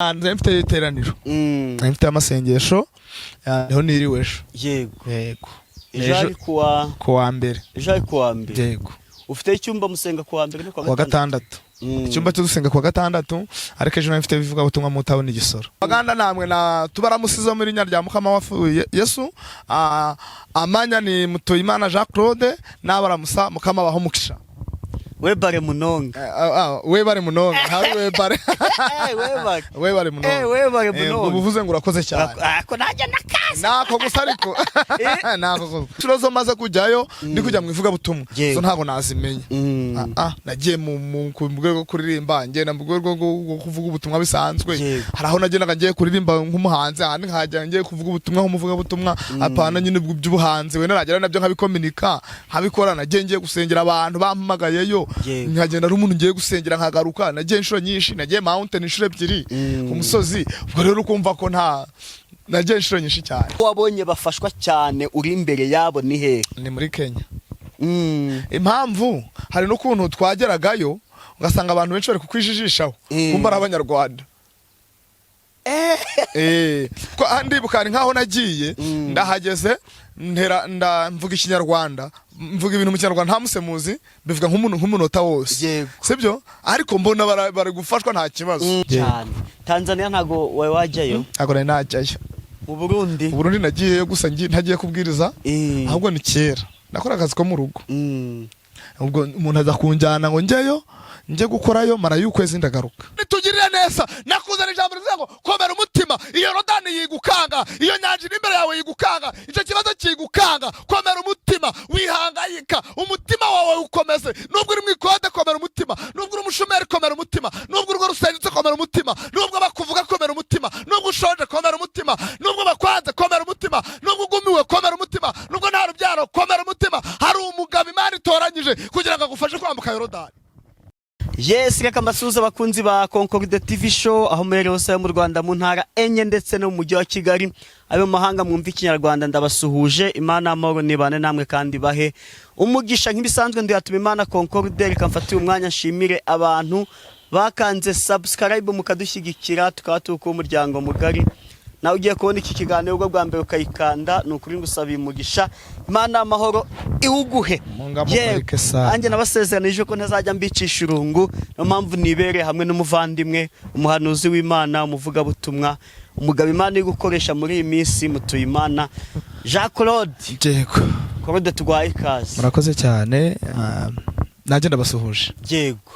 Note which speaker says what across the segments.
Speaker 1: Nari mfite iteraniro, nari mfite amasengesho, niho niriwe ejo.
Speaker 2: Yego.
Speaker 1: Yego.
Speaker 2: Ejo ari kuwa?
Speaker 1: Ku wa mbere.
Speaker 2: Ejo ari kuwa mbere?
Speaker 1: Yego.
Speaker 2: Ufite icyumba musenga kuwa mbere no
Speaker 1: Kuwa gatandatu. Icyumba cyo dusenga kuwa gatandatu, ariko ejo nari mfite ivugabutumwa mu town Gisoro. Baganda namwe na tubaramusizo muri inya rya Mukama wafu Yesu. Amanya ni Mutuyimana Jean Claude, n'abaramusa Mukama baho mukisha.
Speaker 2: Webare munonga.
Speaker 1: We bare munonga, hari we bare.
Speaker 2: Webare.
Speaker 1: We bare munonga.
Speaker 2: Webare munonga.
Speaker 1: Ubuvuze ngo urakoze cyane.
Speaker 2: Ako najya nakazi.
Speaker 1: Nako gusa, ariko nako gusa. Inshuro zo maze kujyayo ndi kujya mu ivugabutumwa, zo ntabwo nazimenya. Nagiye mu rwego rwo kuririmba, ngenda mu rwego rwo kuvuga ubutumwa bisanzwe. Hari aho nagendaga ngiye kuririmba nk'umuhanzi, ahandi nkajya ngiye kuvuga ubutumwa nk'umuvugabutumwa, apana nyine by'ubuhanzi. Wenda nagera nabyo nkabikominika, nkabikora. Nagiye ngiye gusengera abantu bampamagayeyo, nkagenda ari umuntu ngiye gusengera, nkagaruka. Nagiye inshuro nyinshi, nagiye mountain inshuro ebyiri ku musozi. Ubwo rero ukumva ko nta nagiye inshuro nyinshi cyane.
Speaker 2: Wabonye bafashwa cyane uri imbere yabo ni hehe?
Speaker 1: Ni muri Kenya. Impamvu, hari n'ukuntu twageragayo ugasanga abantu benshi bari kukwijijishaho, kumva ari Abanyarwanda. Ko ndibuka hari nkaho nagiye, ndahageze, ntera nda mvuga Ikinyarwanda, mvuga ibintu mu Kinyarwanda nta musemuzi, mbivuga nk'umuntu nk'umunota wose. Sibyo, ariko mbona bari gufashwa, nta kibazo.
Speaker 2: Cyane. Tanzania ntago wawe wajyayo?
Speaker 1: Ntabwo nari najyayo.
Speaker 2: Mu Burundi?
Speaker 1: Mu Burundi nagiyeyo gusa ntagiye kubwiriza, ahubwo ni kera nakora akazi ko mu rugo. Ubwo umuntu aza kunjyana ngo njyeyo njye gukorayo, marayo ukwezi, ndagaruka. Nitugirire neza. Nakuzana ijambo rivuga ngo komera umutima. Iyo Yorodani yigukanga, iyo nyanja iri imbere yawe yigukanga, icyo kibazo kigukanga, komera umutima, wihangayika, umutima wawe ukomeze. Nubwo uri mu ikode, komera umutima. Nubwo uri umushomeri, komera umutima. Nubwo urugo rusenyutse, komera umutima. Nubwo bakuvuga, komera umutima. Nubwo ushonje, komera umutima. Nubwo bakwanze, komera umutima. Nubwo ugumiwe, komera umutima. Nubwo nta rubyaro, komera umutima. Hari umugabo Imana itoranyije kugira ngo agufashe kwambuka Yorodani.
Speaker 2: Yes, reka mbasuhuze abakunzi ba Concorde TV Show aho muherereye hose mu Rwanda, mu ntara enye ndetse no mu mujyi wa Kigali, ayo mu mahanga mwumva Ikinyarwanda, ndabasuhuje. Imana amahoro nibane namwe kandi bahe umugisha. Nk'ibisanzwe ndiyatuma Imana Concorde. Reka mfate uyu mwanya nshimire abantu bakanze subscribe mukadushyigikira, tukaba turi kuba umuryango mugari. Nawe ugiye kubona iki kiganiro ubwo bwa mbere ukayikanda, ni ukuri ngusaba umugisha, Imana amahoro iwuguhe.
Speaker 1: Munga mubareke sana.
Speaker 2: Nanjye nabasezeranije ko ntazajya mbicisha irungu, niyo mpamvu nibereye hamwe n'umuvandimwe, umuhanuzi w'Imana, umuvugabutumwa, umugabo Imana iri gukoresha muri iyi minsi, Mutuyimana Jean Claude.
Speaker 1: Yego.
Speaker 2: Claude, tuguhaye ikaze.
Speaker 1: Murakoze cyane, nanjye ndabasuhuje.
Speaker 2: Yego.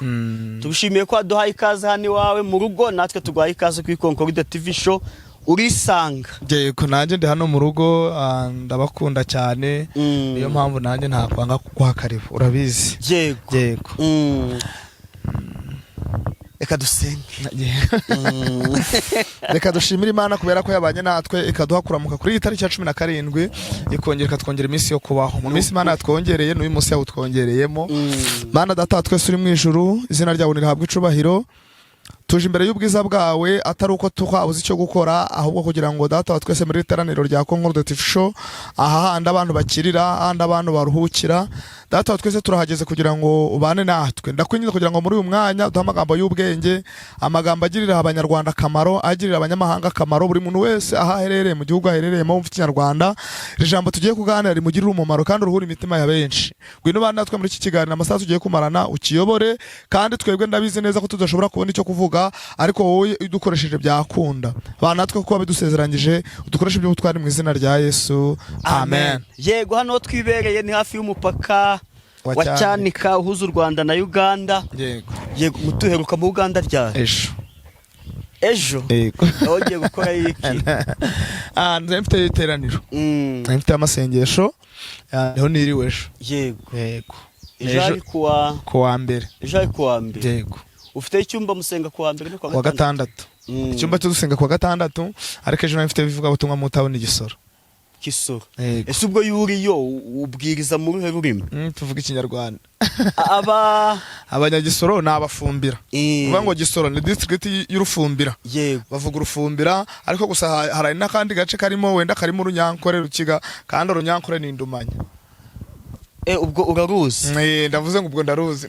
Speaker 2: Tugushimiye ko waduhaye ikaze hano iwawe mu rugo, natwe tuguhaye ikaze kuri Concorde TV Show, urisanga.
Speaker 1: Yego, nanjye ndi hano mu rugo, ndabakunda cyane. Niyo mpamvu nanjye ntakwanga kuguha karibu, urabizi.
Speaker 2: Yego.
Speaker 1: Yego.
Speaker 2: Reka dusenge.
Speaker 1: Reka dushimire Imana kubera ko yabanye natwe, ikaduha kuramuka kuri iyi tariki ya 17, ikongera ikatwongera iminsi yo kubaho. Mu minsi Imana yatwongereye, n'uyu munsi yawutwongereyemo. Mana Data wa twese uri mu ijuru, izina ryawe nirihabwe icubahiro. Tuje imbere y'ubwiza bwawe, atari uko twabuze icyo gukora, ahubwo kugira ngo Data wa twese muri iteraniro rya Concorde TV Show, aha handi abantu bakirira, ahandi abantu baruhukira, Data wa twese turahageze kugira ngo ubane natwe. Ndakwinginze kugira ngo muri uyu mwanya uduhe amagambo y'ubwenge, amagambo agirira Abanyarwanda akamaro, agirira abanyamahanga akamaro, buri muntu wese aho aherereye mu gihugu aherereyemo wumva Ikinyarwanda. Iri jambo tugiye kuganira rimugirire umumaro kandi uruhure imitima ya benshi. Ngwino ubane natwe muri iki kiganiro, amasaha tugiye kumarana ukiyobore, kandi twebwe ndabizi neza ko tudashobora kubona icyo kuvuga, ariko wowe udukoresheje byakunda. Bana natwe kuko wabidusezeranyije, udukoreshe iby'ubutwari mu izina rya Yesu, amen.
Speaker 2: Yego, hano twibereye ni hafi y'umupaka
Speaker 1: wa
Speaker 2: wa Cyanika uhuza u Rwanda na Uganda.
Speaker 1: Yego.
Speaker 2: Yego, mutuheruka mu Uganda ryari?
Speaker 1: Ejo.
Speaker 2: Ejo?
Speaker 1: Yego.
Speaker 2: Aho ugiye gukora iki?
Speaker 1: Nari mfite iteraniro, nari mfite amasengesho, niho niriwe ejo.
Speaker 2: Yego.
Speaker 1: Yego.
Speaker 2: Ejo ari kuwa?
Speaker 1: Ku wa mbere.
Speaker 2: Ejo ari kuwa mbere?
Speaker 1: Yego.
Speaker 2: Ufite icyumba musenga kuwa mbere no
Speaker 1: kuwa gatandatu. Icyumba cyo dusenga kuwa gatandatu, ariko ejo nari mfite ivugabutumwa mu town Gisoro.
Speaker 2: Kisoro?
Speaker 1: Yego.
Speaker 2: Ese ubwo yuriyo ubwiriza mu ruhe rurimi?
Speaker 1: Tuvuga Ikinyarwanda.
Speaker 2: Aba
Speaker 1: Abanyagisoro ni Abafumbira. Kuvuga ngo Gisoro ni district y'Urufumbira. Bavuga Urufumbira, ariko gusa hari n'akandi gace karimo, wenda karimo Urunyankore, Rukiga, kandi Urunyankore ni Indumanya.
Speaker 2: Ubwo uraruzi?
Speaker 1: Ndavuze ngo ubwo ndaruzi.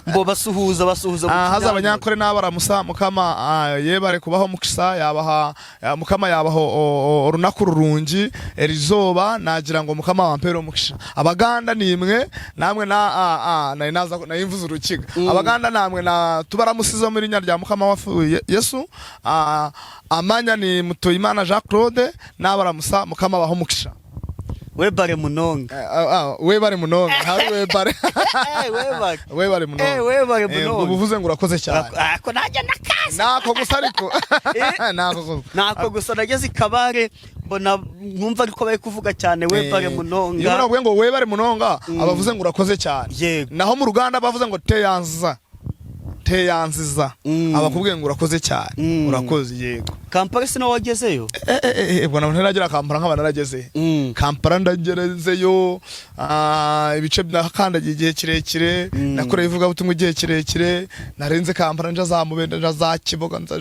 Speaker 2: Mbo basuhuza, basuhuza mu
Speaker 1: Haza
Speaker 2: Kinyankore.
Speaker 1: Abanyankore n'abaramusa, Mukama yebare kubaho mukisa yabaha, Mukama yabaho orunaku rurungi erizoba, nagira ngo Mukama wampere omukisha. Abaganda nimwe namwe na nari naza nari mvuze urukiga. Abaganda namwe na tubaramusizo muri rinya rya Mukama wafu Yesu. Amanya ni Mutuyimana Jean Claude, n'abaramusa, Mukama baho mukisha.
Speaker 2: Webare munonga.
Speaker 1: Webare munonga, hari webare.
Speaker 2: Webare.
Speaker 1: Webare munonga.
Speaker 2: Webare munonga.
Speaker 1: Ubuvuze ngo urakoze cyane.
Speaker 2: Ako najya nakazi.
Speaker 1: Nako gusa ariko nako gusa.
Speaker 2: Nako gusa. Nageze i Kabare mbona nkumva ariko bari kuvuga cyane webare
Speaker 1: Iyo
Speaker 2: munonga.
Speaker 1: umuntu avuye ngo webare munonga, abavuze ngo urakoze cyane. Naho mu Ruganda bavuze ngo teyanziza, teyanziza, abakubwiye ngo urakoze cyane. Urakoze, yego.
Speaker 2: Kampala se nawe wagezeyo?
Speaker 1: Ubwo nabwo ntaragera Kampala, nkaba narageze Kampala, ndagerezeyo. Ibice nakandagiye igihe kirekire, nakoreye ivugabutumwa igihe kirekire, narenze Kampala nja za Mubende, nja za Kiboga, nza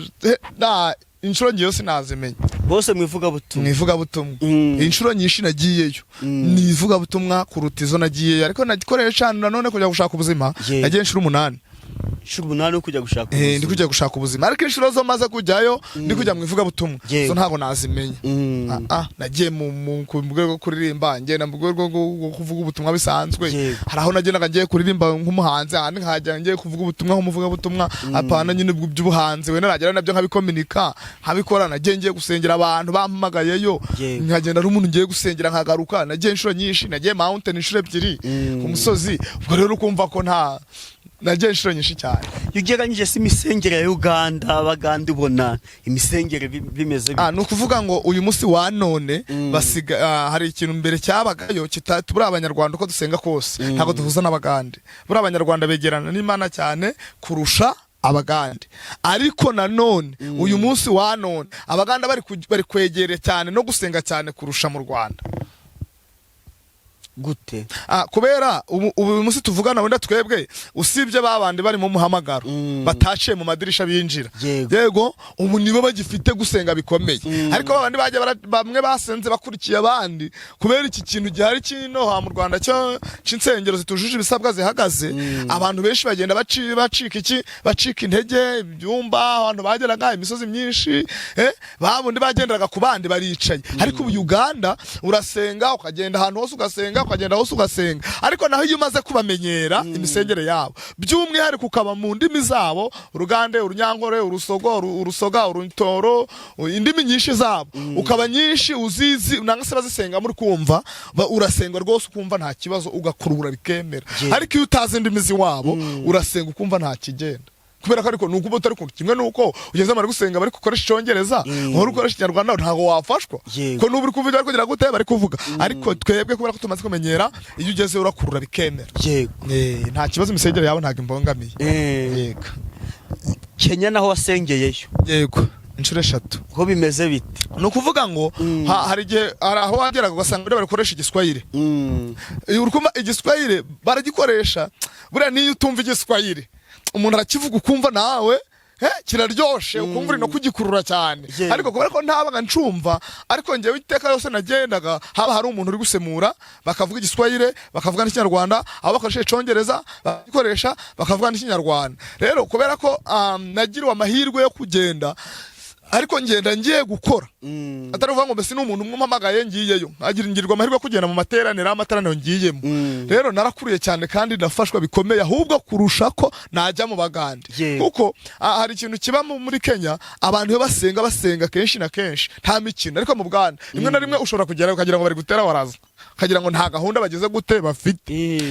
Speaker 1: na inshuro ngiyo sinazimenya.
Speaker 2: Bose mu ivugabutumwa?
Speaker 1: Mu ivugabutumwa. Inshuro nyinshi nagiyeyo ni ivugabutumwa kuruta izo nagiyeyo, ariko nagikoreye cyane nanone kujya gushaka ubuzima. Nagiye inshuro 8.
Speaker 2: Inshuro 8 yo kujya gushaka
Speaker 1: Ndi
Speaker 2: ubuzima.
Speaker 1: kujya gushaka ubuzima, ariko inshuro zo maze kujyayo ndi kujya mu ivugabutumwa, zo ntabwo nazimenya. Nagiye mu rwego rwo kuririmba, ngenda mu rwego rwo kuvuga ubutumwa bisanzwe. Hari aho nagendaga ngiye kuririmba nk'umuhanzi, ahandi nkajya ngiye kuvuga ubutumwa nk'umuvugabutumwa, apana nyine by'ubuhanzi, wenda nagera nabyo nkabikominika, nkabikora. Nagiye ngiye gusengera abantu bampamagayeyo, nkagenda ari umuntu ngiye gusengera nkagaruka. Nagiye inshuro nyinshi, nagiye mountain inshuro 2 ku musozi. Ubwo rero ukumva ko nta nagiye inshuro nyinshi cyane.
Speaker 2: Iyo ugereranyije se imisengere ya Uganda, Abaganda, ubona imisengere bimeze bite?
Speaker 1: Ni ukuvuga ngo uyu munsi wa none basiga, hari ikintu mbere cyabagayo buriya Abanyarwanda uko dusenga kose ntabwo duhuza n'Abagande. Buriya Abanyarwanda begerana n'Imana cyane kurusha Abagande, ariko nanone uyu munsi wa none Abaganda bari kwegera cyane no gusenga cyane kurusha mu Rwanda.
Speaker 2: Gute?
Speaker 1: Kubera ubu uyu munsi tuvugana, wenda twebwe usibye babandi bari mu muhamagaro bataciye mu madirisha binjira, yego, ubu nibo bagifite gusenga bikomeye, ariko babandi bajya bamwe basenze bakurikiye abandi, kubera iki kintu gihari kinoha mu Rwanda cyo c'insengero zitujuje ibisabwa zihagaze, abantu benshi bagenda bacika iki, bacika intege. Ibyumba abantu bageraga, imisozi myinshi, babundi bagenderaga ku bandi baricaye. Ariko ubu Uganda urasenga ukagenda ahantu hose, ugasenga ukagenda hose ugasenga, ariko naho iyo umaze kubamenyera imisengere yabo, by'umwihariko ukaba mu ndimi zabo, Urugande, Urunyankore, Urusogo, Urusoga, Urutoro, indimi nyinshi zabo ukaba nyinshi uzizi nanga se bazisenga muri kumva, urasenga rwose ukumva nta kibazo, ugakurura bikemera. Ariko iyo utazi indimi z'iwabo, urasenga ukumva nta kigenda, kubera ko ariko nuko uba utari kumwe. Kimwe nuko ugeze bari gusenga bari gukoresha Icyongereza, uhora ukoresha Ikinyarwanda, ntabwo wafashwa, ko nuba uri kuvuga bari kugira gute bari kuvuga. Ariko twebwe kubera ko tumaze kumenyera, iyo ugeze urakurura bikemera. Nta kibazo, imisengere yawe ntabwo imbangamiye. Yego.
Speaker 2: Kenya naho wasengeyeyo?
Speaker 1: Yego, inshuro 3.
Speaker 2: Ho bimeze bite?
Speaker 1: Ni ukuvuga ngo hari igihe, hari aho wageraga ugasanga bari bakoresha Igiswahili. Iyo uri kumva Igiswahili baragikoresha, buriya niyo utumva Igiswahili umuntu arakivuga ukumva nawe kiraryoshe, ukumva uri no kugikurura cyane. Ariko kubera ko ntabaga ncumva, ariko njyewe iteka yose nagendaga haba hari umuntu uri gusemura, bakavuga Igiswahili, bakavuga n'Ikinyarwanda, aho bakoresha Icyongereza bakagikoresha, bakavuga n'Ikinyarwanda. Rero kubera ko nagiriwe amahirwe yo kugenda, ariko ngenda ngiye gukora, atari ukuvuga ngo mbese ni umuntu umwe umpamagaye ngiyeyo, nkagira ngirwa amahirwe yo kugenda mu materaniro, amateraniro ngiyemo. Rero narakuriye cyane kandi ndafashwa bikomeye, ahubwo kurusha ko najya mu Bagande, kuko hari ikintu kiba muri Kenya, abantu iyo basenga, basenga kenshi na kenshi nta mikino. Ariko mu Bugande rimwe na rimwe ushobora kugera ukagira ngo bari gutera waraza, ukagira ngo nta gahunda bageze gute bafite,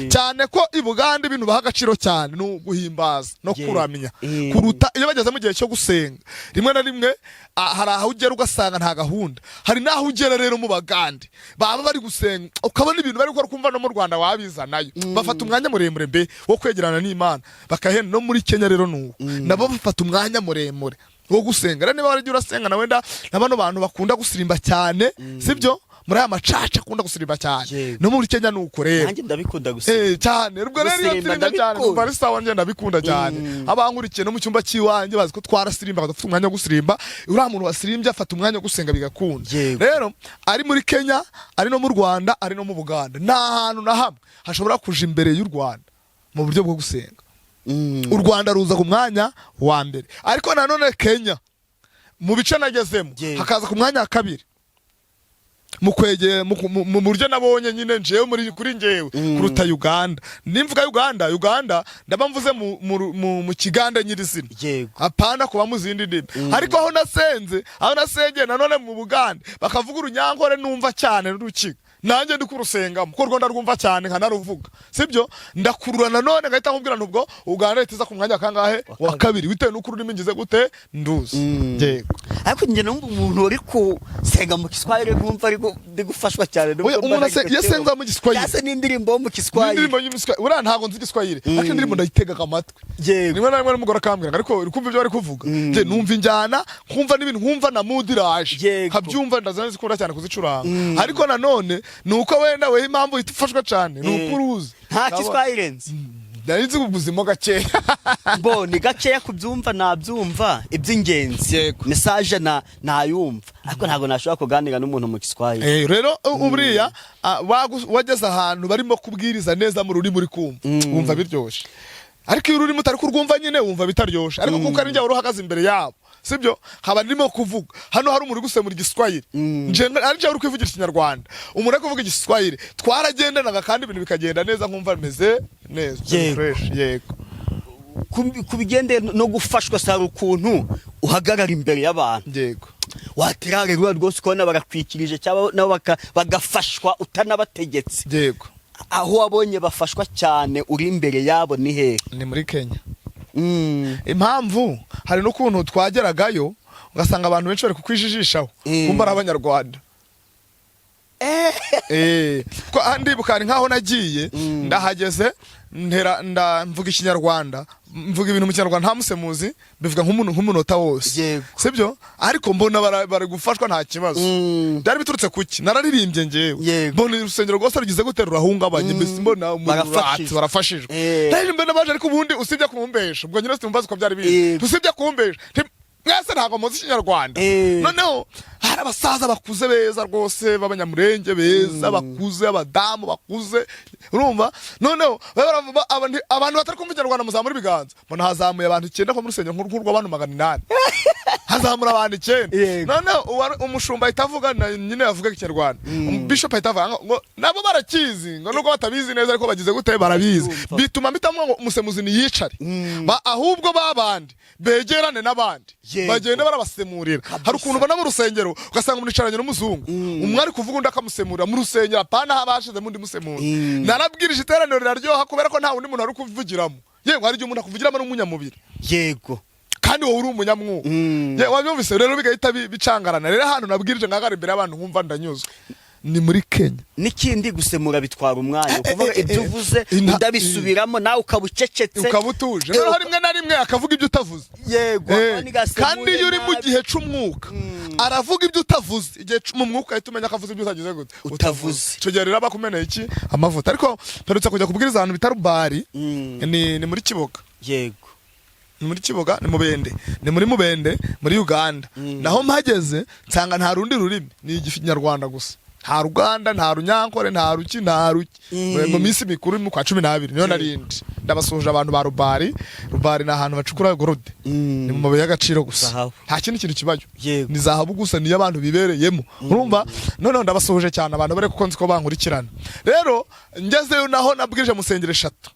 Speaker 1: cyane ko i Bugande ibintu baha agaciro cyane ni uguhimbaza no kuramya kuruta iyo bageze mu gihe cyo gusenga. Rimwe na rimwe hari aho ugera ugasanga nta gahunda. Hari n'aho ugera rero mu Bagande baba bari gusenga ukabona ibintu bari gukora ukumva no mu Rwanda wabizanayo. Bafata umwanya muremure mbe wo kwegerana n'Imana bakahenda. No muri Kenya rero nuko nabo bafata umwanya muremure wo gusenga. Rero niba waragiye urasenga na wenda na bano bantu bakunda gusirimba cyane, sibyo? Muri aya macaca akunda gusirimba cyane.
Speaker 2: Yego.
Speaker 1: No muri Kenya ni uko rero.
Speaker 2: Nanjye ndabikunda gusa.
Speaker 1: Eh, cyane. Ubwo rero iyo
Speaker 2: Gusirimba
Speaker 1: nsirimba cyane
Speaker 2: ndabikunda.
Speaker 1: numva ari sawa, njye ndabikunda cyane. Abankurikiye no mu cyumba cy'iwanjye bazi ko twarasirimba, dufite umwanya wo gusirimba. Uriya muntu wasirimbye afata umwanya wo gusenga bigakunda. Rero ari muri Kenya, ari no mu Rwanda, ari no mu Buganda, nta hantu na hamwe hashobora kuja imbere y'u Rwanda mu buryo bwo gusenga. U Rwanda ruza ku mwanya wa mbere, ariko nanone Kenya mu bice nagezemo hakaza ku mwanya wa kabiri mu kwegera mu buryo nabonye nyine njewe muri kuri njewe kuruta Uganda. Nimvuga Uganda, Uganda ndaba mvuze mu Kiganda nyirizina, apana kuba mu zindi ndimi. Ariko aho nasenze, aho nasengeye nanone mu Buganda bakavuga Urunyankore numva cyane n'Urukiga, nanjye ndi kurusengamo kuko rwo ndarwumva cyane nkanaruvuga, sibyo? Ndakurura nanone ngahita nkubwira nti ubwo Uganda ihita iza ku mwanya wa kangahe? Wa kabiri, bitewe n'uko ururimi ngize gute nduzi. Yego.
Speaker 2: Ariko njye numva umuntu uri kusenga mu Kiswahili nkumva ari ndi gufashwa cyane nubwo
Speaker 1: Oya, umuntu
Speaker 2: mbona
Speaker 1: iyo asenga mu Giswahili.
Speaker 2: Cyangwa se n'indirimbo yo mu Kiswahili.
Speaker 1: Indirimbo y'Igiswahili, uriya ntabwo nzi Igiswahili, ariko indirimbo ndayitega amatwi. Rimwe na rimwe n'umugore akambwira ngo ariko uri kumva ibyo bari kuvuga? Njye numva injyana, nkumva n'ibintu, nkumva na mood iraje. Nkabyumva, ndazikunda cyane kuzicuranga. Ariko nanone ni uko wenda weho impamvu uhita ufashwa cyane ni uko uruzi.
Speaker 2: Nta Kiswahili nzi.
Speaker 1: Nari nzi ubuzima gakeya.
Speaker 2: Bo ni gakeya kubyumva, nabyumva iby'ingenzi. Message na nayumva, ariko ntabwo nashobora kuganira n'umuntu mu Kiswahili.
Speaker 1: Eh, rero buriya wageze ahantu barimo kubwiriza neza mu rurimi uri kumva, wumva biryoshye. Ariko iyo ururimi utari kurwumva nyine wumva bitaryoshe. Ariko kuko ari njye wari uhagaze imbere yabo, sibyo, nkaba ndimo kuvuga, hano hari umuntu uri gusemura Igiswahili, nje ari njye uri kwivugira Ikinyarwanda, umuntu ari kuvuga Igiswahili, twaragendanaga kandi ibintu bikagenda neza, nkumva bimeze neza. Fresh, yego.
Speaker 2: Ku bigendeye no gufashwa, sara ukuntu uhagarara imbere y'abantu, watera haleluya rwose ukabona barakwikirije, cyangwa nabo bagafashwa utanabategetse. Aho wabonye bafashwa cyane uri imbere yabo ni hehe?
Speaker 1: Ni muri Kenya. Impamvu hari n'ukuntu twageragayo ugasanga abantu benshi bari kukwijijishaho, kumva ari Abanyarwanda. Ko aha ndibuka hari nkaho nagiye, ndahageze, ntera nda mvuga Ikinyarwanda, mvuga ibintu mu Kinyarwanda nta musemuzi, bivuga nk'umuntu nk'umunota wose. Sibyo, ariko mbona bari gufashwa nta kibazo. Byari biturutse kuki? Nararirimbye ngewe. Mbona urusengero rwose rugize gute, rurahungabanye, mbese mbona umuriro
Speaker 2: Barafashijwe.
Speaker 1: uratse, barafashijwe. Naririmbye n'abaje, ariko ubundi usibye kumbesha, ubwo nyine simbaza uko byari biri, usibye kumbesha, mwese ntabwo muzi Ikinyarwanda. Noneho hari abasaza bakuze beza rwose b'Abanyamurenge beza bakuze, abadamu bakuze, urumva? Noneho baba baravuga, abantu batari kumva Ikinyarwanda muzamura ibiganza. Mbona hazamuye abantu 9 ko mu rusengero nk'urw'abantu 800 hazamura abantu 9. Noneho umushumba ahita avuga nyine yavuga Ikinyarwanda, bishop ahita avuga ngo nabo barakizi, ngo nubwo batabizi neza ariko bagize gute, barabizi.
Speaker 2: Barabyumva.
Speaker 1: Bituma mpitamo ngo umusemuzi niyicare. Ahubwo babandi begerane n'abandi, bagende barabasemurira. Hari ukuntu ubona mu rusengero ugasanga umuntu yicaranye n'umuzungu, umwe ari kuvuga undi akamusemurira mu rusengero, apana haba hashizemo undi musemura. Narabwirije iteraniro riraryoha kubera ko nta wundi muntu ari kuvugiramo. Yewe, hari igihe umuntu akuvugiramo ari umunyamubiri kandi wowe uri umunyamwuka. Ye, wabyumvise rero, bigahita bicangarana. Rero ahantu nabwirije nkagara imbere y'abantu nkumva ndanyuzwe ni muri Kenya.
Speaker 2: N'ikindi, gusemura bitwara umwanya, ukuvuga ibyo uvuze udabisubiramo, nawe ukaba ucecetse.
Speaker 1: Ukaba utuje. Noneho rimwe na rimwe akavuga ibyo utavuze.
Speaker 2: Akandi gasemuye
Speaker 1: Kandi iyo uri mu
Speaker 2: nabi.
Speaker 1: gihe c'umwuka aravuga ibyo utavuze. Igihe mu mwuka ahita umenya ko avuze ibyo utagize gute?
Speaker 2: Utavuze.
Speaker 1: Icyo gihe rero aba akumeneye iki? Amavuta. Ariko mperutse kujya kubwiriza ahantu bita Rubari, ni muri Kiboga. Ni muri Kiboga, ni Mubende, ni muri Mubende muri Uganda. Naho mpageze nsanga nta rundi rurimi, ni Ikinyarwanda gusa, nta Ruganda, nta Runyankore, nta ruki, nta ruki. Mu minsi mikuru mu kwa 12 niyo narindi. Ndabasuhuje abantu ba Rubari. Rubari ni ahantu bacukura gold, ni mu mabuye y'agaciro gusa.
Speaker 2: Zahabu.
Speaker 1: Nta kindi kintu kibayo. Ni zahabu gusa, niyo abantu bibereyemo, urumva? Noneho ndabasuhuje cyane abantu bari, kuko nzi ko bankurikirana. Rero ngezeyo naho nabwirije musengero eshatu,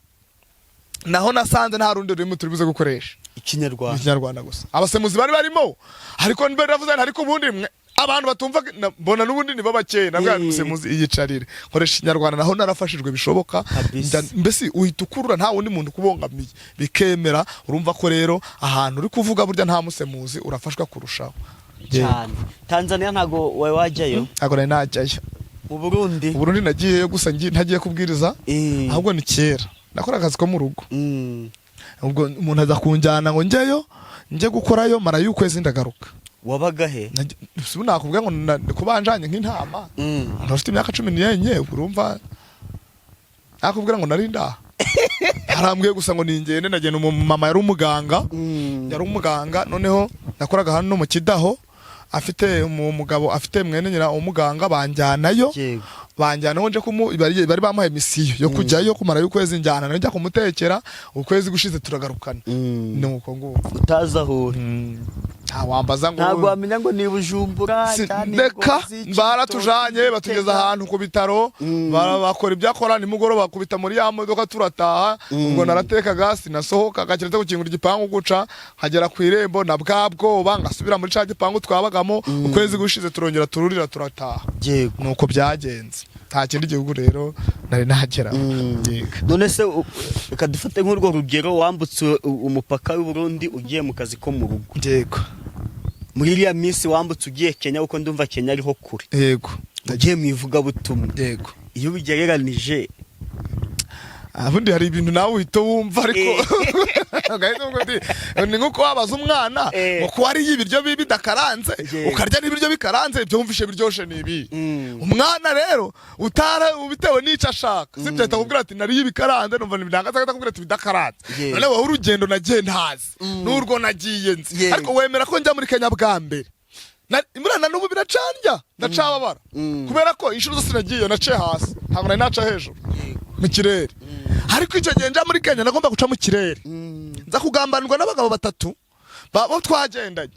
Speaker 1: naho nasanze nta rundi rurimi turi buze gukoresha.
Speaker 2: Ikinyarwanda.
Speaker 1: Ikinyarwanda gusa. Abasemuzi bari barimo, ariko mbere navuze nti ariko ubundi mwe abantu batumva mbona n'ubundi nibo bakeya, nabwo umusemuzi iyicarire, nkoresha Ikinyarwanda. Naho narafashijwe bishoboka. Mbese uhita ukurura nta wundi muntu ukubangamiye, bikemera. Urumva ko rero ahantu uri kuvuga burya nta musemuzi urafashwa kurushaho.
Speaker 2: Cyane. Tanzania ntago wari wajyayo?
Speaker 1: Ntabwo nari najyayo.
Speaker 2: Mu Burundi?
Speaker 1: Mu Burundi nagiyeyo gusa ntagiye kubwiriza. Ahubwo ni kera nakora akazi ko mu rugo. Ubwo umuntu aza kunjyana ngo njyeyo njye gukorayo, marayo ukwezi ndagaruka.
Speaker 2: Wabaga he?
Speaker 1: Ubu nakubwira ngo kubanjanye nk'intama. Ufite imyaka 14, urumva nakubwira ngo nari ndaha? Arambwiye gusa ngo ningende. Ndagenda. Umumama yari umuganga. Yari umuganga, noneho nakoraga hano mu Kidaho, afite umugabo, afite mwene nyina umuganga, banjyanayo. Banjyanaho nje kumu bari bamuhaye mission yo kujyayo kumara y'ukwezi, njyana nayo njya kumutekera. Ukwezi gushize turagarukana. Nuko nguko.
Speaker 2: Utazi aho uri.
Speaker 1: Nta wambaza ngo
Speaker 2: Ntabwo wamenya ngo ni Bujumbura cyangwa ni
Speaker 1: Reka.
Speaker 2: Ngozi, Cibitoke,
Speaker 1: Baratujanye, batugeza
Speaker 2: Gitega.
Speaker 1: ahantu ku bitaro. Bakora ibyo akora, nimugoroba bakubita muri ya modoka turataha. Ubwo naratekaga, sinasohokaga keretse gukingura igipangu guca nkagera ku irembo na bwa bwoba ngasubira muri ca gipangu twabagamo. Ukwezi gushize turongera tururira turataha. Nuko byagenze, nta kindi gihugu rero nari nagera. Yego.
Speaker 2: None se reka dufate nk'urwo rugero, wambutse umupaka w'u Burundi ugiye mu kazi ko mu rugo.
Speaker 1: Yego.
Speaker 2: Muri iriya minsi wambutse ugiye Kenya, kuko ndumva Kenya ariho kure,
Speaker 1: Yego.
Speaker 2: ugiye mu ivugabutumwa,
Speaker 1: Yego.
Speaker 2: iyo ubigereranije?
Speaker 1: Ubundi hari ibintu nawe uhita wumva, ariko ugahita uvuga uti ni nko wabaza umwana ngo ko wariye ibiryo bibi bidakaranze, ukarya n'ibiryo bikaranze, ibyo wumvishe biryoshe ni ibi? Umwana rero utara bitewe n'icyo ashaka, sibyo, ahita akubwira ati nariye ibikaranze numva ntibinangaza, agahita akubwira ati bidakaranze. None wowe urugendo nagiye ntazi n'urwo nagiye nzi, ariko wemera ko njya muri Kenya bwa mbere, muriya na n'ubu biracandya, ndacababara, kubera ko inshuro zose nagiye naciye hasi, ntabwo nari naca hejuru mu kirere. Ariko icyo gihe nja muri Kenya nagomba guca mu kirere, nza kugambanirwa n'abagabo batatu bo twagendanye,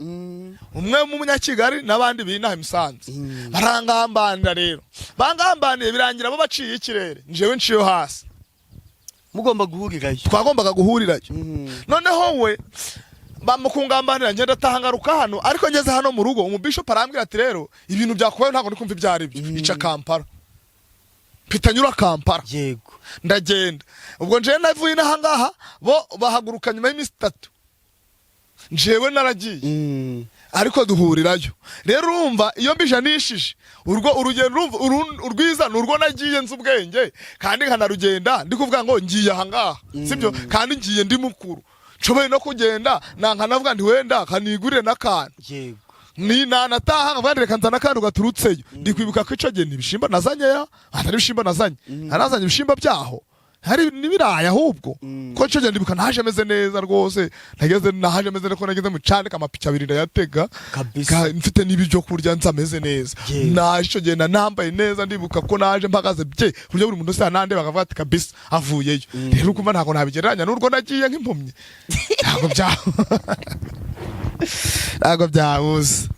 Speaker 1: umwe w'umunyakigali n'abandi binaha i Musanze. Barangambanira rero, bangambaniye birangira bo baciye ikirere, njewe nciye hasi.
Speaker 2: Mugomba guhurirayo.
Speaker 1: Twagombaga guhurirayo. Noneho we bamukungambanira, ngenda ataha, ngaruka hano. Ariko ngeze hano mu rugo, umubishopu arambwira ati rero ibintu byakubayeho ntabwo ndi kumva ibyo ari byo, ica Kampala. Mpita nyura Kampala. Ndagenda. Ubwo njewe navuye inaha ngaha, bo bahaguruka nyuma y'iminsi 3, njewe naragiye, ariko duhurirayo. Rero urumva iyo mbijanishije urwo urugendo, urumva urwiza ni urwo nagiye nzi ubwenge kandi nkanarugenda ndi kuvuga ngo ngiye aha ngaha, sibyo, kandi ngiye ndi mukuru, nshoboye no kugenda nankanavuga nti wenda kanigurire n'akantu. Ni nanataha nkavuga nti reka nzane akantu gaturutseyo. Ndi kwibuka ko ico gihe ni ibishimbo nazanye, ya atari ibishimbo nazanye, narazanye ibishimbo byaho, hari n'ibirayi ahubwo, ko ico gihe ndibuka naje meze neza rwose, nageze naje meze neza, ko nageze mu candika amapiki abiri ndayatega. Mfite n'ibyo kurya, nza meze neza. Naje ico gihe nambaye neza, ndibuka ko naje mpagaze bye ku buryo buri muntu wese yanande bakavuga ati kabisa avuyeyo. Rero ukumva ntabwo nabigereranya n'urwo nagiye nk'impumyi, ntabwo byahuza.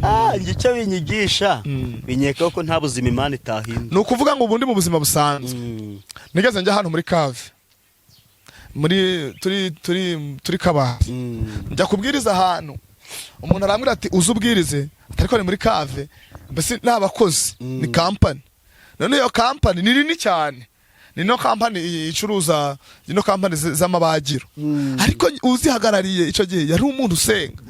Speaker 2: Ah, njye icyo binyigisha, binyekaho ko nta buzima Imana itahindura.
Speaker 1: Ni ukuvuga ngo ubundi mu buzima busanzwe, nigeze njya hano muri cave, muri turi Kabari, njya kubwiriza ahantu, umuntu arambwira ati uze ubwirize, ariko ni muri cave, mbese ni abakozi, ni kampani. None iyo kampani ni nini cyane, ni no kampani icuruza ino kampani z'amabagiro, ariko uzihagarariye icyo gihe yari umuntu usenga.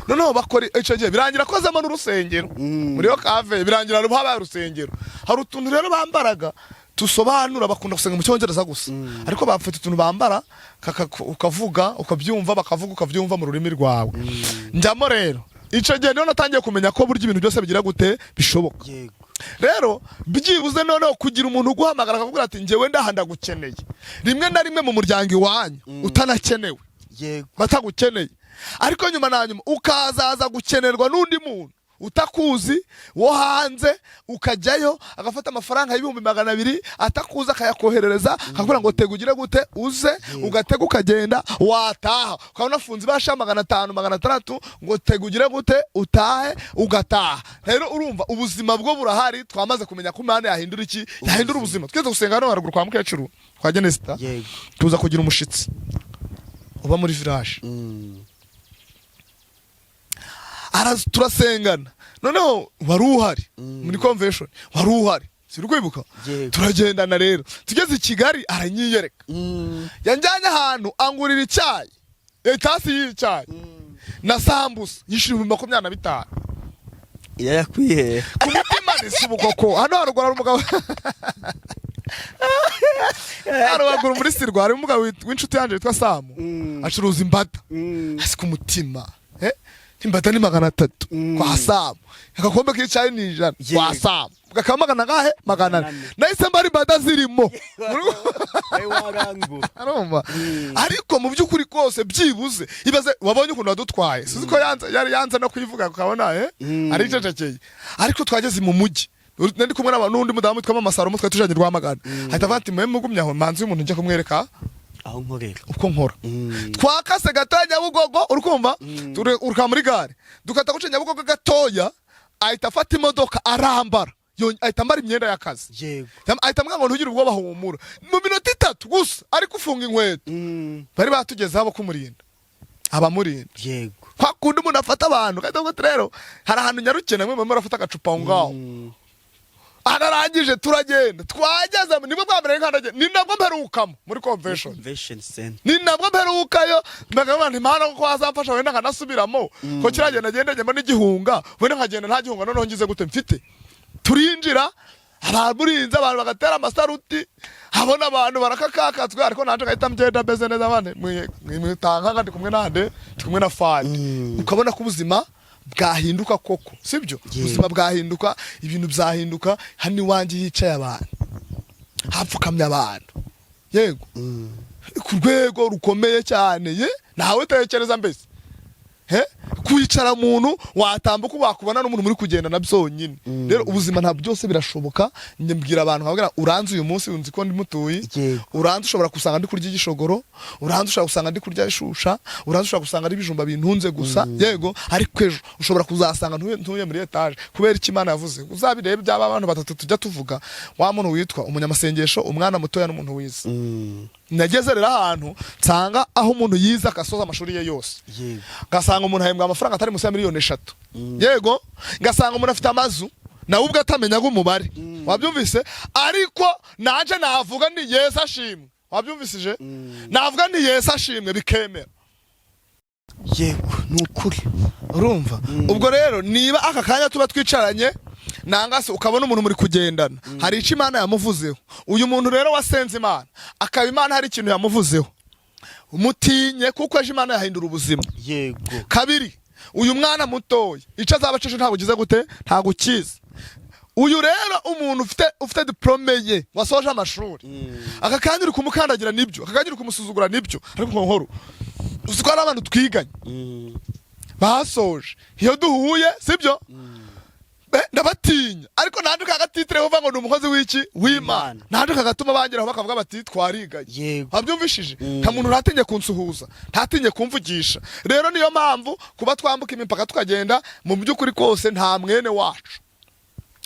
Speaker 1: Noneho bakora icyo gihe birangira akozemo n'urusengero. Muri iyo cave birangira habaye urusengero. Hari utuntu rero bambaraga tusobanura, bakunda gusenga mu Cyongereza gusa, ariko bafite utuntu bambara ukavuga ukabyumva, bakavuga ukabyumva mu rurimi rwawe. Njyamo rero, icyo gihe niho natangiye kumenya ko burya ibintu byose bigira gute, bishoboka. Rero byibuze noneho kugira umuntu uguhamagara akakubwira ati njyewe ndaha ndagukeneye, rimwe na rimwe mu muryango iwanyu utanakenewe, batagukeneye, ariko nyuma na nyuma ukazaza gukenerwa n'undi muntu utakuzi wo hanze, ukajyayo agafata amafaranga y'200,000 atakuzi, akayakoherereza, akakubwira ngo tega ugire gute uze, ugatega ukagenda, wataha ukabona afunze ibasha 500, 600, ngo tega ugire gute utahe, ugataha. Rero urumva ubuzima bwo burahari, twamaze kumenya ko Imana yahindura iki, yahindura ubuzima. Twese gusenga hano haruguru kwa mukecuru kwa Genesita, tuza kugira umushitsi uba muri village. Turasengana, noneho wari uhari muri convention, wari uhari, siri kwibuka. Turagendana rero, tugeze i Kigali aranyiyereka. Yanjyanye ahantu angurira icyayi, itasi y'icyayi na sambusa, yishyura 25,000.
Speaker 2: Yayakwihera.
Speaker 1: Ku mutima ni si ubukoko. Hano haruguru hari umugabo, hano haruguru muri Sirwa hari umugabo w'inshuti yanjye witwa Samu, acuruza imbada. Hasi ku mutima. Imbata ni 300 kwa Samu, agakombe k'icyayi ni 100 kwa Samu, kakaba magana angahe? 400.
Speaker 2: 400.
Speaker 1: Nahise mbara imbata zirimo.
Speaker 2: Wowe warangura.
Speaker 1: Arumva, ariko mu by'ukuri kose byibuze ibaze wabonye ukuntu wadutwaye, sizi ko yanze, yari yanze no kuyivuga, ukabona aricecekeye. Ariko twageze mu mujyi, nari kumwe n'abantu n'undi mudamu witwa Mama Salomo, twari tujanye Rwamagana, ahita avuga ati: "Mwe mugumye aho, manzi y'umuntu njya kumwereka
Speaker 2: aho nkorera."
Speaker 1: Uko nkora, twakase gatoya Nyabugogo, urikumva, uruka muri gare, dukata guca Nyabugogo gatoya, ahita afata imodoka arambara, ahita ambara imyenda y'akazi. Ahita ambwira ngo: "Ntugire ubwoba, humura." Mu minota 3 gusa ariko ufunga inkweto. Bari batugezeho abo kumurinda, abamurinda. Kwa kundi umuntu afata abantu kandi avuga ati: "Rero hari ahantu nyarukiye, namwe murimo murafata agacupa aho ngaho." Ararangije turagenda, twageze, nibwo bwa mbere nkandagiye, ni nabwo mperukamo muri convention.
Speaker 2: Convention center.
Speaker 1: Ni nabwo mperukayo. Ndavuga nti: "Imana ko wazamfasha wenda nkanasubiramo, ko kiragenda agenda njyamo n'igihunga, wenda nkagenda nta gihunga, noneho ngize gute mfite?" Turinjira, abamurinze, abantu bagatera amasaruti, habona abantu barakakakatswe, ariko nanje ngahita mgenda meze neza, bane mwitanka ndi kumwe nande, ndi kumwe na Fandi. Ukabona ko ubuzima bwahinduka koko, sibyo? Ubuzima bwahinduka, ibintu byahinduka. Hano iwanjye hicaye abantu, hapfukamye abantu, yego, ku rwego rukomeye cyane. Ye, ntawe utekereza mbese he kwicara muntu watambuka wakubona n'umuntu muri kugenda na byonyine. Rero ubuzima ntabwo byose birashoboka. Njye mbwira abantu, nkabwira: "Uranze uyu munsi, unzi ko ndi mutuyi. Uranze ushobora gusanga ndi kurya igishogoro, uranze ushobora gusanga ndi kurya ishusha, uranze ushobora gusanga ari ibijumba bintunze gusa, yego, ariko ejo ushobora kuzasanga ntuye muri etaje." Kubera icyo Imana yavuze, uzabirebe, byaba abantu batatu tujya tuvuga: wa muntu witwa umunyamasengesho, umwana mutoya n'umuntu wize. Nageze rero ahantu nsanga aho umuntu yize agasoza amashuri ye yose, ngasanga umuntu ahembwa amafaranga atari munsi ya miliyoni 3, yego, ngasanga umuntu afite amazu nawe ubwo atamenyaga umubare, wabyumvise? Ariko nanje navuga ni Yesu ashimwe, wabyumvisije? Navuga ni Yesu ashimwe, bikemera.
Speaker 2: Yego, ni ukuri.
Speaker 1: Urumva, ubwo rero niba aka kanya tuba twicaranye, nanga se ukabona umuntu muri kugendana, hari icyo Imana yamuvuzeho. Uyu muntu rero wasenze Imana, akaba Imana hari ikintu yamuvuzeho, mutinye, kuko ejo Imana yahindura ubuzima. Kabiri, uyu mwana mutoya icyo azaba acishe ntabwo ugize gute, ntabwo ukizi. Uyu rero umuntu ufite diplôme ye, wasoje amashuri, aka kanya uri kumukandagira, nibyo, aka kanya uri kumusuzugura, nibyo, ariko nkuru uzi ko hari abantu twiganye basoje, iyo duhuye, sibyo, ndabatinya, ariko nanje kagatitire uva ngo ni umukozi w'iki? W'Imana.
Speaker 2: W'Imana.
Speaker 1: Nanje kagatuma bangeraho bakavuga bati: "Twariganye." Wabyumvishije? Nta muntu ntatinye kunsuhuza, ntatinye kumvugisha. Rero niyo mpamvu kuba twambuka imipaka tukagenda, mu by'ukuri kose nta mwene wacu,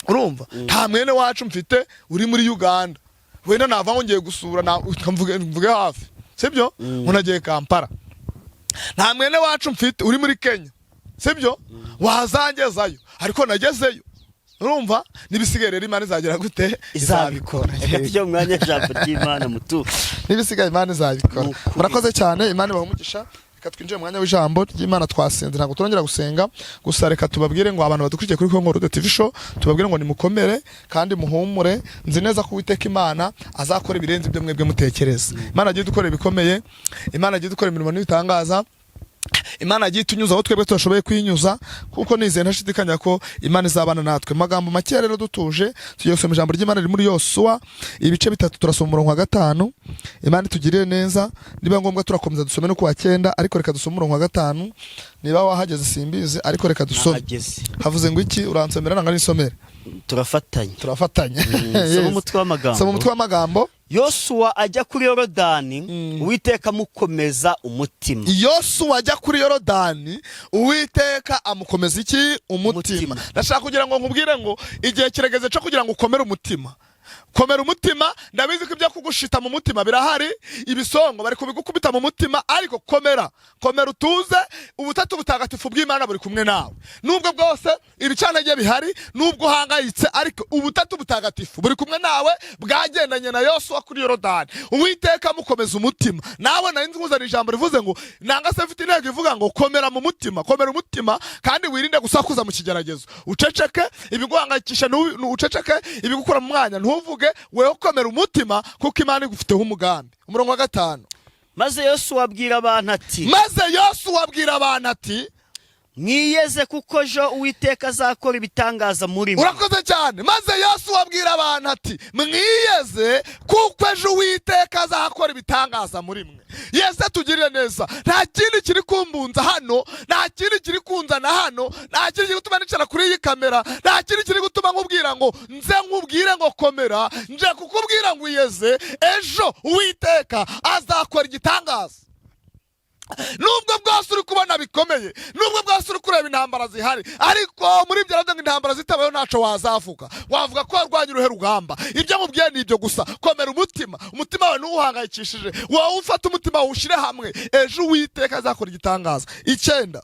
Speaker 1: urumva, nta mwene wacu mfite uri muri Uganda wenda nava ngo ngiye gusura, mvuge hafi, sibyo, ngo nagiye Kampala. Nta mwene wacu mfite uri muri Kenya, sibyo, wazangezayo, ariko nagezeyo. Urumva, n'ibisigaye rero Imana izagera gute?
Speaker 2: Izabikora. Reka tujye mu mwanya w'ijambo ry'Imana mutu.
Speaker 1: N'ibisigaye Imana izabikora.
Speaker 2: Ni ukuri.
Speaker 1: Murakoze cyane, Imana ibahe umugisha. Reka twinjire mu mwanya w'ijambo ry'Imana. Twasenze, ntabwo turongera gusenga, gusa reka tubabwire ngo abantu badukurikiye kuri Concorde TV Show, tubabwire ngo nimukomere kandi muhumure. Nzi neza ko Uwiteka Imana azakora ibirenze ibyo mwebwe mutekereza. Imana agiye dukora ibikomeye, Imana agiye dukora imirimo n'ibitangaza, Imana yagiye itunyuza aho twebwe tudashoboye kwinyuza, kuko nizeye ntashidikanya ko Imana izabana natwe. Mu magambo make rero, dutuje, tugiye gusoma ijambo ry'Imana riri muri Yosuwa ibice 3, turasoma umurongo wa 5. Imana itugirire neza. Niba ngombwa turakomeza dusome no ku wa 9, ariko reka dusome umurongo wa 5. Niba wahageze simbizi, ariko reka dusome.
Speaker 2: Nahageze.
Speaker 1: Havuze ngo iki? Uransomera nanga nisomere?
Speaker 2: Turafatanya.
Speaker 1: Turafatanya.
Speaker 2: Soma umutwe w'amagambo.
Speaker 1: Soma umutwe w'amagambo.
Speaker 2: Yosuwa ajya kuri Yorodani, Uwiteka amukomeza umutima.
Speaker 1: Yosuwa ajya kuri Yorodani, Uwiteka amukomeza iki? Umutima.
Speaker 2: Umutima.
Speaker 1: Ndashaka kugira ngo nkubwire ngo igihe kirageze cyo kugira ngo ukomere umutima. Komera umutima. Ndabizi ko ibyo kugushita mu mutima birahari, ibisongo bari kubigukubita mu mutima, ariko komera, komera, utuze. Ubutatu butagatifu bw'Imana buri kumwe nawe. Nubwo bwose ibicantege bihari, nubwo uhangayitse, ariko ubutatu butagatifu buri kumwe nawe, bwagendanye na Yosuwa kuri Yorodani, Uwiteka amukomeza umutima. Nawe nari nzi nkuzana ijambo rivuze ngo, nanga se mfite intego ivuga ngo: komera mu mutima, komera umutima kandi wirinde gusakuza mu kigeragezo. Uceceke ibiguhangayikisha, uceceke ibigukura mu mwanya, ntuvuge. Weho komera umutima, kuko Imana igufiteho umugambi. Umurongo wa 5.
Speaker 2: Maze Yosuwa abwira abantu ati:
Speaker 1: Maze Yosuwa abwira abantu ati:
Speaker 2: Mwiyeze, kuko ejo Uwiteka azakora ibitangaza muri mwe.
Speaker 1: Urakoze cyane. Maze Yosuwa abwira abantu ati: "Mwiyeze, kuko ejo Uwiteka azakora ibitangaza muri mwe." Yesu atugirire neza. Nta kindi kiri kumbunza hano, nta kindi kiri kunzana hano, nta kindi kiri gutuma nicara kuri iyi kamera, nta kindi kiri gutuma nkubwira ngo nze nkubwire ngo komera. Nje kukubwira ngo iyeze, ejo Uwiteka azakora igitangaza. Nubwo bwose uri kubona bikomeye, nubwo bwose uri kureba intambara zihari, ariko muri ibyo aravuga ngo intambara zitabayeho ntaco wazavuga. Wavuga ko warwanya uruhe rugamba? Ibyo mubwiye ni ibyo gusa. Komera umutima, umutima wawe ntuwuhangayikishije. Wowe ufate umutima wawushyire hamwe, ejo Uwiteka azakora igitangaza. 9.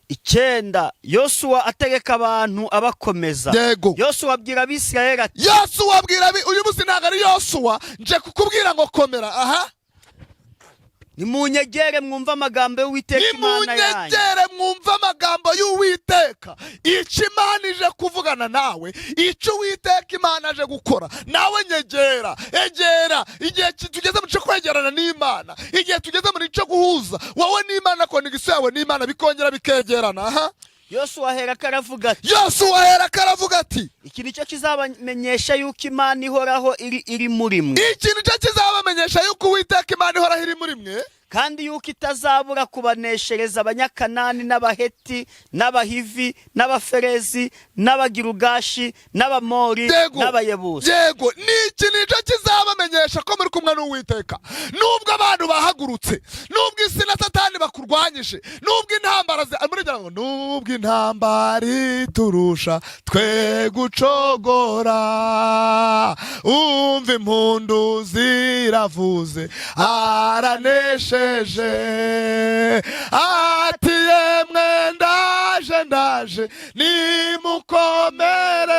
Speaker 2: 9. Yosuwa ategeka abantu abakomeza. Yosuwa abwira Abisirayeli ati:
Speaker 1: Yosuwa abwira uyu munsi ntabwo ari Yosuwa, nje kukubwira ngo komera. Aha.
Speaker 2: "Nimunyegere mwumve amagambo y'Uwiteka Imana yanyu."
Speaker 1: Nimunyegere mwumve amagambo y'Uwiteka. Icyo Imana ije kuvugana nawe, icyo Uwiteka Imana aje gukora nawe, nyegera, egera. Igihe tugeze mu cyo kwegerana n'Imana, igihe tugeze muri cyo guhuza wowe n'Imana, connexion yawe n'Imana bikongera bikegerana. Aha.
Speaker 2: Yosuwa aherako aravuga ati:
Speaker 1: Yosuwa aherako aravuga ati:
Speaker 2: "Iki nicyo kizabamenyesha yuko Imana ihoraho iri muri mwe,
Speaker 1: "Iki nicyo kizabamenyesha yuko Uwiteka Imana ihoraho iri muri mwe,
Speaker 2: kandi yuko itazabura kubaneshereza Abanyakanani n'Abaheti n'Abahivi n'Abaferezi n'Abagirugashi n'Abamori n'Abayebusi."
Speaker 1: Yego, ni iki nicyo kizabamenyesha ko muri kumwe n'Uwiteka. Nubwo abantu bahagurutse, nubwo isi na Satani bakurwanyije, nubwo intambara muri ngo nubwo intambara iturusha twe gucogora, umva impundu ziravuze, aranesheje. Ati: "Yemwe ndaje, ndaje,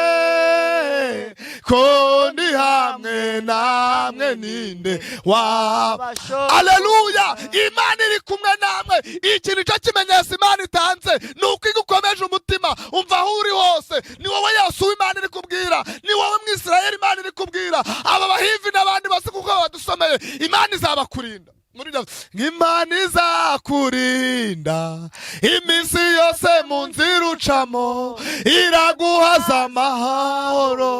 Speaker 1: nimukomere, ko ndi hamwe namwe, ninde wa" Aleluya! Imana iri kumwe namwe. Iki nicyo kimenyetso Imana itanze, ni uko igukomeje umutima. Umva, aho uri hose, ni wowe Yesu w'Imana iri kubwira, ni wowe Mwisirayeli Imana iri kubwira, aba Bahivi n'abandi bose kuko badusomeye. Imana izabakurinda. Muri ibyo, Imana izakurinda iminsi yose mu nzira ucamo, iraguhaza amahoro.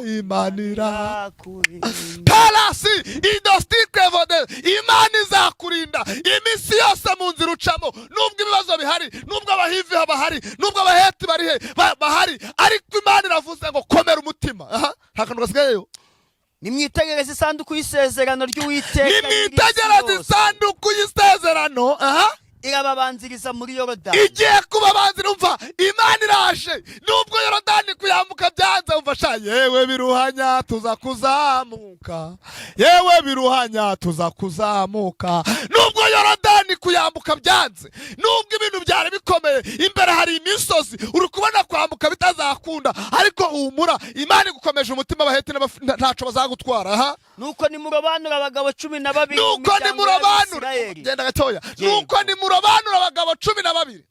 Speaker 1: Imana ira tarasi idositikevode. Imana izakurinda iminsi yose mu nzira ucamo. Nubwo ibibazo bihari, nubwo Abahivi bahari, nubwo Abaheti bari he bahari, ariko Imana iravuze ngo komera umutima. Aha nta kantu gasigayeyo.
Speaker 2: Nimwitegereze isanduku y'isezerano ry'Uwiteka
Speaker 1: Nimwitegereze
Speaker 2: nyir'isi yose.
Speaker 1: isanduku y'isezerano. Aha.
Speaker 2: Irababanziriza muri Yorodani.
Speaker 1: Igiye kubabanzira. Umva, Imana iraje nubwo Yorodani kuyambuka byanze. Umva sha, yewe biruhanya tuza kuzamuka, yewe biruhanya tuza kuzamuka. Nubwo Yorodani kuyambuka byanze, nubwo ibintu byari bikomeye, imbere hari imisozi, uri kubona kwambuka bitazakunda, ariko humura, Imana igukomeje umutima. Abaheti ntaco bazagutwara. Aha.
Speaker 2: Nuko nimurobanura abagabo 12 mu
Speaker 1: Nuko
Speaker 2: miryango
Speaker 1: nimurobanura
Speaker 2: y'Abisirayeli.
Speaker 1: Genda gatoya.
Speaker 2: Yego.
Speaker 1: Nuko nimurobanura abagabo 12.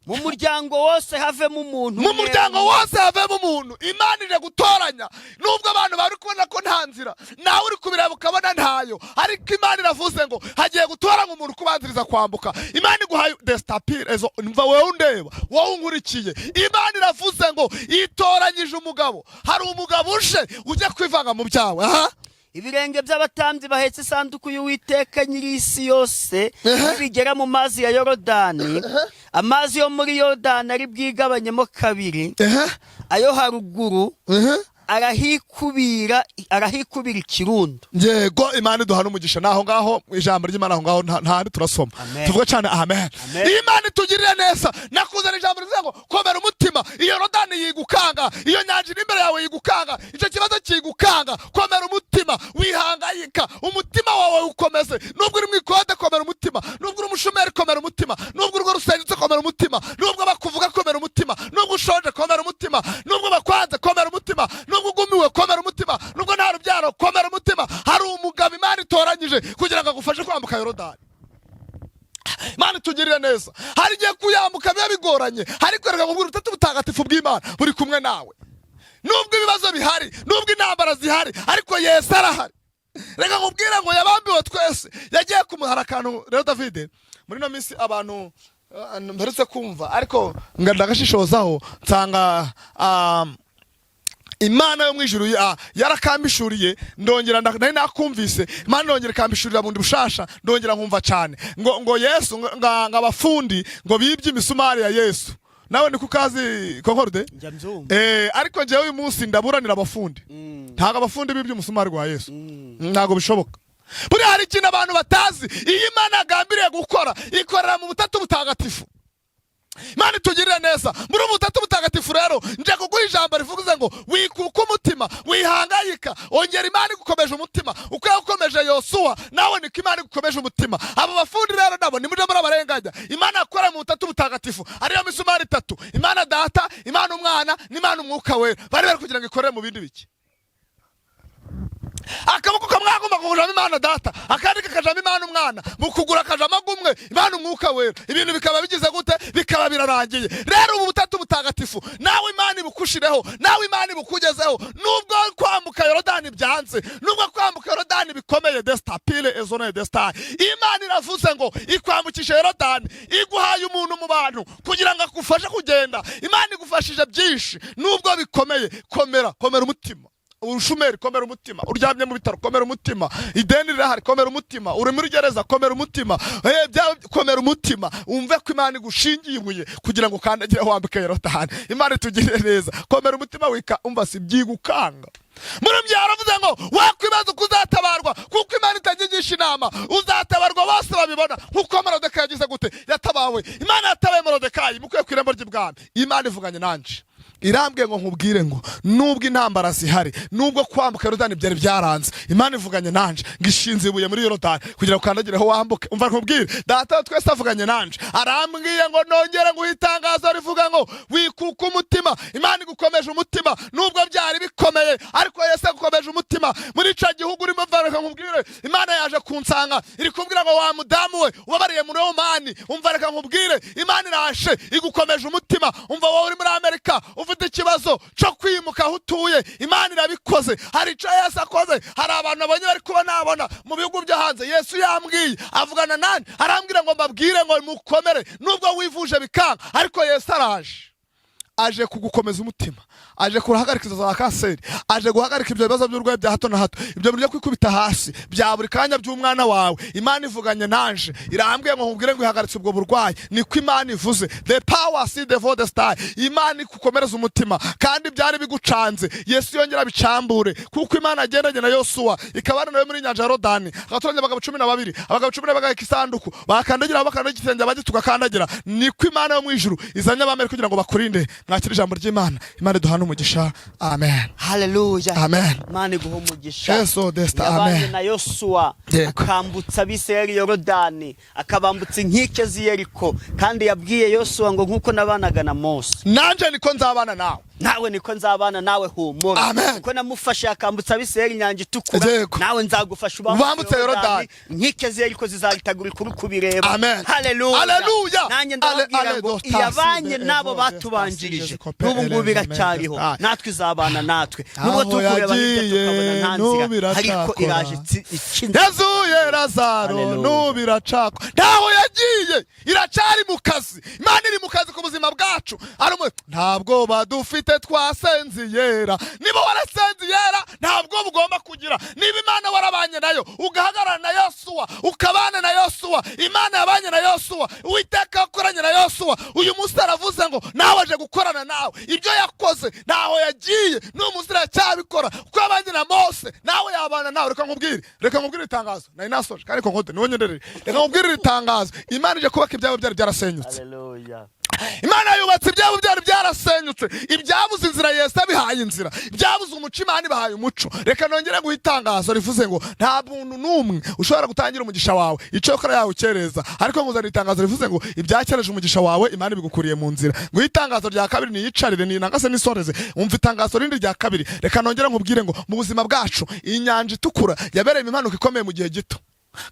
Speaker 2: Mu muryango wose havemo umuntu
Speaker 1: Mu
Speaker 2: umwe.
Speaker 1: muryango wose havemo umuntu. Imana ije gutoranya. Nubwo abantu bari kubona ko nta nzira, nawe uri kubireba ukabona ntayo, ariko Imana iravuze ngo hagiye gutoranya umuntu kubanziriza kwambuka. Imana iguhaye desitapire ezo. Mva, wowe undeba, wowe unkurikiye, Imana iravuze ngo itoranyije umugabo. Hari umugabo uje ujya kwivanga mu byawe. Aha.
Speaker 2: Ibirenge by'abatambyi bahetse isanduku y'Uwiteka nyir'isi yose nibigera mu mazi ya Yorodani, amazi yo muri Yorodani ari bwigabanyemo kabiri, ayo haruguru arahikubira ikirundo.
Speaker 1: Yego, Imana iduhana umugisha. Naho ngaho ijambo ry'Imana, aho ngaho nta handi turasoma.
Speaker 2: Amen.
Speaker 1: Tuvuge cyane amen.
Speaker 2: Amen.
Speaker 1: Imana itugirire neza. Nakuzana ijambo rivuga ngo komera umutima. Iyo Yorodani yigukanga, iyo nyanja iri imbere yawe yigukanga, icyo kibazo kigukanga, komera umutima, wihangayika, umutima wawe ukomeze. Nubwo uri mu ikode, komera umutima. Nubwo uri umushomeri, komera umutima. Nubwo urugo rusenyutse, komera umutima. Nubwo bakuvuga, komera umutima. Nubwo ushonje, komera umutima. Nubwo bakwanze, komera umutima. Nubwo ugumiwe, komera umutima. Nubwo nta rubyaro, komera umutima. Hari umugabo Imana itoranyije kugira ngo agufashe kwambuka Yorodani. Imana itugirire neza. Hari igihe kuyambuka biba bigoranye, ariko reka nkubwire, Ubutatu Butagatifu bw'Imana buri kumwe nawe. Nubwo ibibazo bihari, nubwo intambara zihari, ariko Yesu arahari. Reka nkubwire ngo yabambiwe twese, yagiye kumuhara akantu. Rero Davide, muri ino minsi abantu Mperutse kumva, ariko nga ndagashishozaho nsanga Imana yo mu ijuru yarakambishuriye. Ndongera nari nakumvise, Imana ndongera ikambishurira bundi bushasha, ndongera nkumva cyane ngo Yesu ngo abafundi ngo bibye imisumari ya Yesu. Nawe niko ukazi, Concorde?
Speaker 2: Njya mbyumva.
Speaker 1: Ariko njyewe uyu munsi ndaburanira abafundi. Ntabwo abafundi bibye umusumari wa Yesu. Ntabwo bishoboka. Buriya hari ikintu abantu batazi: iyo Imana yagambiriye gukora, ikorera mu Butatu Butagatifu. Imana itugirire neza. Muri ubu Butatu Butagatifu rero, nje kuguha ijambo rivuze ngo wikuka umutima, wihangayika, ongera. Imana igukomeje umutima. Uko yagukomeje Yosuwa, nawe niko Imana igukomeje umutima. Abo bafundi rero nabo nimuje muri abarenganya. Imana yakorera mu Butatu Butagatifu, ariyo misumari itatu: Imana Data, Imana Umwana n'Imana Umwuka Wera. Bari kugira ngo ikorere mu bindi biki? Akaboko kamwe kagomba kujamo Imana Data, akandi kakajamo Imana Umwana, mu kugura akajamo gumwe Imana Umwuka Wera, ibintu bikaba bigize gute? Bikaba birarangiye. Rero ubu Butatu Butagatifu nawe Imana ibukushireho, nawe Imana ibukugezeho. Nubwo kwambuka Yorodani byanze, nubwo kwambuka Yorodani bikomeye, destapile ezone desta, Imana iravuze ngo ikwambukisha Yorodani, iguhaye umuntu mu bantu kugira ngo agufashe kugenda. Imana igufashije byinshi nubwo bikomeye. Komera, komera umutima. Urushumeri, komera umutima. Uryamye mu bitaro, komera umutima. Ideni rirahari, komera umutima. Uri muri gereza, komera umutima. Komera umutima, wumve ko Imana igushingiye ibuye kugira ngo ukandagire wambuke Yorodani. Imana itugirire neza. Komera umutima, wika umva si byigukanga. Muri byaravuze ngo wakwibaza uko uzatabarwa, kuko Imana itagigisha inama. Uzatabarwa bose babibona, nkuko Morodekayi yagize gute? Yatabawe. Imana yatabaye Morodekayi mukuye ku irembo ry'ibwami. Imana ivuganye nanje, irambwiye ngo nkubwire ngo nubwo intambara zihari, nubwo kwambuka Yorodani byari byaranze, Imana ivuganye nanje ngo ishinze ibuye muri Yorodani kugira ngo ukandagireho wambuke. Umva nkubwire, Data wa twese avuganye nanje, arambwiye ngo nongere nguhe itangazo rivuga ngo wikuka umutima. Imana igukomeje umutima nubwo byari bikomeye, ariko Yesu agukomeje umutima muri ico gihugu urimo. Reka nkubwire, Imana yaje kunsanga, iri kumbwira ngo wa mudamu we ubabariye muri Omani, umva, reka nkubwire, Imana irashe igukomeje umutima. Umva, wowe uri muri Amerika ufite ikibazo cyo kwimuka aho utuye, Imana irabikoze. Hari icyo Yesu akoze. Hari abantu babonye bari kuba nabona mu bihugu byo hanze. Yesu yambwiye, avugana nanjye, arambwira ngo mbabwire ngo mukomere. Nubwo wivuje bikanga, ariko Yesu araje, aje kugukomeza umutima, aje guhagarika izo za kanseri, aje guhagarika ibyo bibazo by'uburwayi bya hato na hato, ibyo bintu byo kwikubita hasi bya buri kanya by'umwana wawe. Imana ivuganye nanje, irambwiye ngo nkubwire ngo ihagaritse ubwo burwayi. Niko Imana ivuze. The power see the for the star. Imana ikukomereza umutima, kandi byari bigucanze, Yesu yongera abicambure, kuko Imana agendanye na Yosuwa, ikabana nawe muri nyanja ya Yorodani, agatoranya abagabo 12, abagabo 10 bagaheka isanduku, bakandagira aho bakandagira ikirenge, abandi tugakandagira. Niko Imana yo mu ijuru izanye abamere kugira ngo bakurinde. Mwakire ijambo ry'Imana. Imana iduhane umugisha. Amen.
Speaker 2: Haleluya.
Speaker 1: Amen.
Speaker 2: Imana iguha umugisha.
Speaker 1: Yesu desta.
Speaker 2: Yabanye
Speaker 1: Amen.
Speaker 2: na Yosuwa, akambutsa Abisirayeli Yorodani, akabambutsa inkike z'i Yeriko. Kandi yabwiye Yosuwa ngo nk'uko nabanaga na Mose,
Speaker 1: nanje niko nzabana nawe,
Speaker 2: nawe niko nzabana nawe, humura.
Speaker 1: Amen.
Speaker 2: Kuko namufashe akambutsa Abisirayeli inyanja Itukura, nawe nzagufasha
Speaker 1: ubambutse Yorodani.
Speaker 2: Inkike z'i Yeriko zizahitagurika uri kubireba.
Speaker 1: Amen.
Speaker 2: Haleluya.
Speaker 1: Haleluya.
Speaker 2: Nanjye ndababwira ngo iyabanye n'abo batubanjirije, n'ubu ngubu iracyariho, natwe izabana natwe, nubwo
Speaker 1: Aho
Speaker 2: turi kureba hirya
Speaker 1: yagiye,
Speaker 2: tukabona nta
Speaker 1: n'ubu
Speaker 2: nzira, ariko
Speaker 1: iracyakora.
Speaker 2: iraje ica inzira.
Speaker 1: Yazuye Lazaro.
Speaker 2: Haleluya.
Speaker 1: N'ubu iracakwa, ntaho yagiye, iracyari mu kazi. Imana iri mu kazi ku buzima bwacu. Ari nta bwoba dufite, twasenze Yera. Niba warasenze Yera, nta bwoba ugomba kugira. Niba Imana warabanye nayo, ugahagarara na Yosuwa, ukabana na Yosuwa, Imana yabanye na Yosuwa, Uwiteka yakoranye na Yosuwa, uyu munsi aravuze ngo nawe aje gukorana nawe. Ibyo yakoze, ntaho yagiye, n'uyu munsi iracyabikora. Kuko yabanye na Mose, nawe yabana nawe. Reka nkubwire itangazo nari nasoje, kandi konkote niwo nyenderere. Reka nkubwire iri tangazo: Imana ije kubaka ibyabo byari byarasenyutse.
Speaker 2: Haleluya.
Speaker 1: Imana yubatse ibyabo byari byarasenyutse. Ibyabuze inzira, Yesu abihaye inzira. Ibyabuze umuco, Imana ibahaye umuco. Reka nongere guha itangazo rivuze ngo nta muntu n'umwe ushobora gutangira umugisha wawe icyo yawe ukereza, ariko nkuzanira itangazo rivuze ngo ibyakereje umugisha wawe, Imana ibigukuriye mu nzira. Nguhe itangazo rya kabiri, niyicarire ninangase nisoreze. Umva itangazo rindi rya kabiri. Reka nongere nkubwire ngo mu buzima bwacu, iyi Nyanja Itukura yabereyemo impanuka ikomeye mu gihe gito.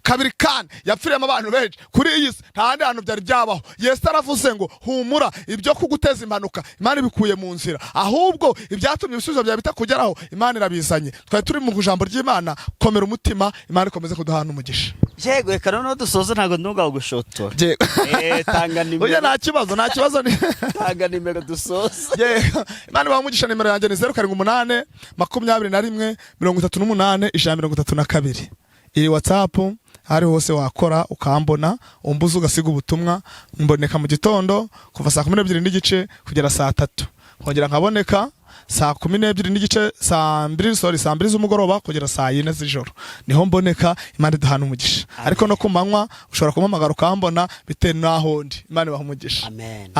Speaker 1: Kabiri kandi yapfiriyemo abantu benshi kuri iyi si, nta handi hantu byari byabaho. Yesu aravuze ngo humura, ibyo kuguteza impanuka Imana ibikuye mu nzira, ahubwo ibyatumye ibisubizo byawe bitakugeraho Imana irabizanye. Twari turi mu ijambo ry'Imana. Komera umutima, Imana ikomeze kuduhana umugisha.
Speaker 2: Yego, reka noneho dusoze, ntabwo ndumva gushotora. Tanga
Speaker 1: Oya,
Speaker 2: nimero.
Speaker 1: Nta kibazo, nta kibazo ni
Speaker 2: Tanga nimero dusoze.
Speaker 1: Yego. Imana ibahe umugisha. Nimero yanjye ni 0782813132. Iri WhatsApp, ahari hose wakora ukambona, umbuze ugasiga ubutumwa. Mboneka mu gitondo kuva saa 12:30 kugera saa 3, nkongera nkaboneka saa 12:30, saa 2, sorry, saa 2 z'umugoroba kugera saa 4 z'ijoro, niho mboneka. Imana iduhana umugisha. Ariko no ku manywa ushobora kumpamagara ukambona bitewe n'aho ndi. Imana ibaha umugisha.
Speaker 2: Amen.